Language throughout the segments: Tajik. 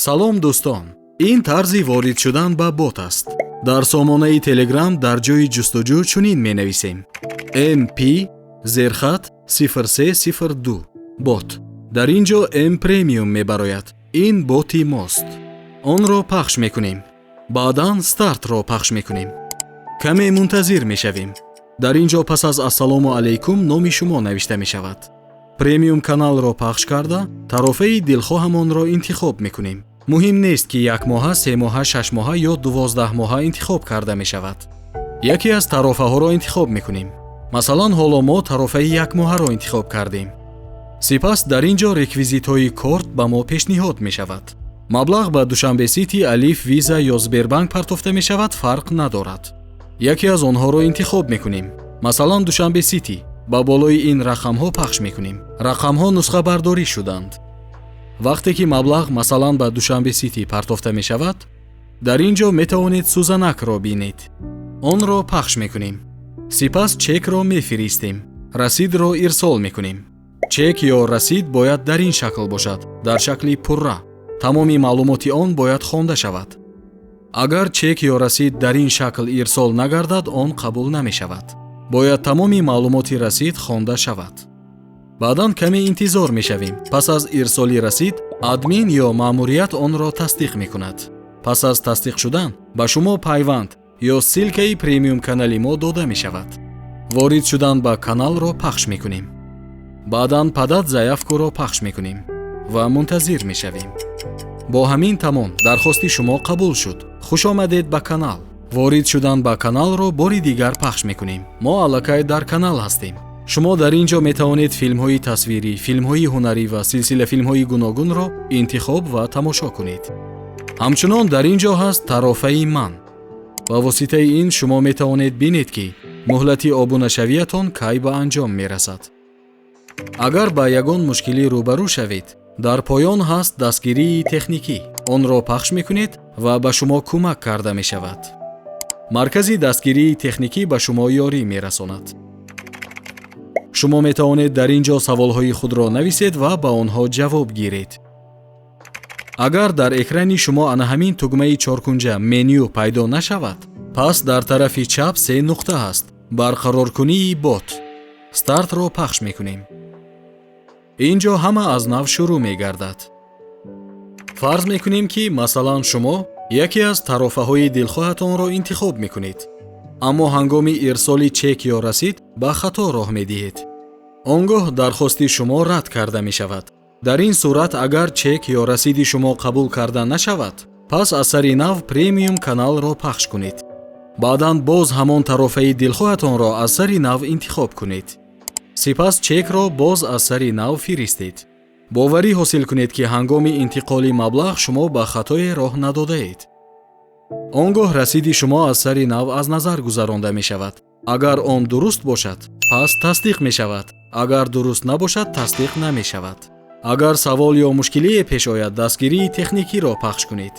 Салом, дӯстон! Ин тарзи ворид шудан ба бот аст. Дар сомонаи Телеграм дар ҷои ҷустуҷӯ чунин менависем: МП зерхат 0302 бот. Дар ин ҷо М Премиум мебарояд. Ин боти мост. Онро пахш мекунем. Баъдан стартро пахш мекунем. Каме мунтазир мешавем. Дар ин ҷо пас аз «Ассалому алайкум» номи шумо навишта мешавад. Премиум каналро пахш карда, тарофаи дилхоҳамонро интихоб мекунем. Муҳим нест, ки якмоҳа, 3 моҳа, 6 моҳа ё 12 моҳа интихоб карда мешавад. Яке аз тарофаҳоро интихоб мекунем. Масалан, ҳоло мо тарофаи якмоҳаро интихоб кардем. Сипас дар ин ҷо реквизитҳои корт ба мо пешниҳод мешавад. Маблағ ба Душанбе Сити, Алиф, Виза ё Сбербанк партофта мешавад, фарқ надорад. Яке аз онҳоро интихоб мекунем, масалан, Душанбе Сити. Ба болои ин рақамҳо пахш мекунем. Рақамҳо нусхабардорӣ шуданд. Вақте ки маблағ, масалан, ба Душанбе Сити партофта мешавад, дар ин ҷо метавонед сӯзанакро бинед. Онро пахш мекунем. Сипас чекро мефиристем, расидро ирсол мекунем. Чек ё расид бояд дар ин шакл бошад, дар шакли пурра. Тамоми маълумоти он бояд хонда шавад. Агар чек ё расид дар ин шакл ирсол нагардад, он қабул намешавад. Бояд тамоми маълумоти расид хонда шавад. Баъдан каме интизор мешавем. Пас аз ирсоли расид админ ё маъмурият онро тасдиқ мекунад. Пас аз тасдиқ шудан ба шумо пайванд ё ссылкаи премиум канали мо дода мешавад. Ворид шудан ба каналро пахш мекунем. Баъдан подать заявкуро пахш мекунем ва мунтазир мешавем. Бо ҳамин тамом, дархости шумо қабул шуд. Хуш омадед ба канал! Ворид шудан ба каналро бори дигар пахш мекунем. Мо аллакай дар канал ҳастем. Шумо дар ин ҷо метавонед филмҳои тасвирӣ, филмҳои ҳунарӣ ва силсилафилмҳои гуногунро интихоб ва тамошо кунед. Ҳамчунон дар ин ҷо ҳаст тарофаи ман. Ба воситаи ин шумо метавонед бинед, ки муҳлати обунашавиятон кай ба анҷом мерасад. Агар ба ягон мушкилӣ рӯбарӯ шавед, дар поён ҳаст дастгирии техникӣ. Онро пахш мекунед ва ба шумо кӯмак карда мешавад. Маркази дастгирии техникӣ ба шумо ёрӣ мерасонад. Шумо метавонед дар ин ҷо саволҳои худро нависед ва ба онҳо ҷавоб гиред. Агар дар экрани шумо ана ҳамин тугмаи чоркунҷа меню пайдо нашавад, пас дар тарафи чап се нуқта ҳаст: барқароркунии бот. Стартро пахш мекунем. Ин ҷо ҳама аз нав шурӯъ мегардад. Фарз мекунем, ки, масалан, шумо яке аз тарофаҳои дилхоҳатонро интихоб мекунед, аммо ҳангоми ирсоли чек ё расид ба хато роҳ медиҳед. Он гоҳ дархости шумо рад карда мешавад. Дар ин сурат, агар чек ё расиди шумо қабул карда нашавад, пас аз сари нав премиум каналро пахш кунед. Баъдан боз ҳамон тарофаи дилхоҳатонро аз сари нав интихоб кунед. Сипас чекро боз аз сари нав фиристед. Боварӣ ҳосил кунед, ки ҳангоми интиқоли маблағ шумо ба хатое роҳ надодаед. Он гоҳ расиди шумо аз сари нав аз назар гузаронда мешавад. Агар он дуруст бошад, пас тасдиқ мешавад. Агар дуруст набошад, тасдиқ намешавад. Агар савол ё мушкилие пеш ояд, дастгирии техникиро пахш кунед.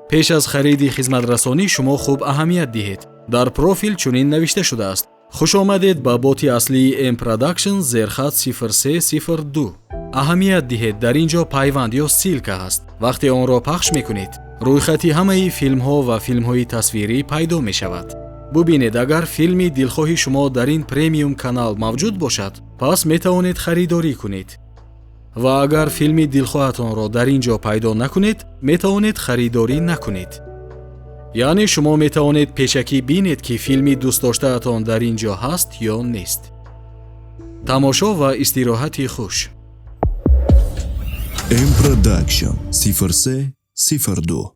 Пеш аз хариди хизматрасонӣ шумо хуб аҳамият диҳед. Дар профил чунин навишта шудааст: «Хуш омадед ба боти аслии М Продакшн зерхат 0302». Аҳамият диҳед, дар ин ҷо пайванд ё ссылка ҳаст. Вақте онро пахш мекунед, рӯйхати ҳамаи филмҳо ва филмҳои тасвирӣ пайдо мешавад. Бубинед, агар филми дилхоҳи шумо дар ин премиум канал мавҷуд бошад, пас метавонед харидорӣ кунед. Ва агар филми дилхоҳатонро дар ин ҷо пайдо накунед, метавонед харидорӣ накунед. Яъне шумо метавонед пешакӣ бинед, ки филми дӯстдоштаатон дар ин ҷо ҳаст ё нест. Тамошо ва истироҳати хуш! М Продакшн 03 02.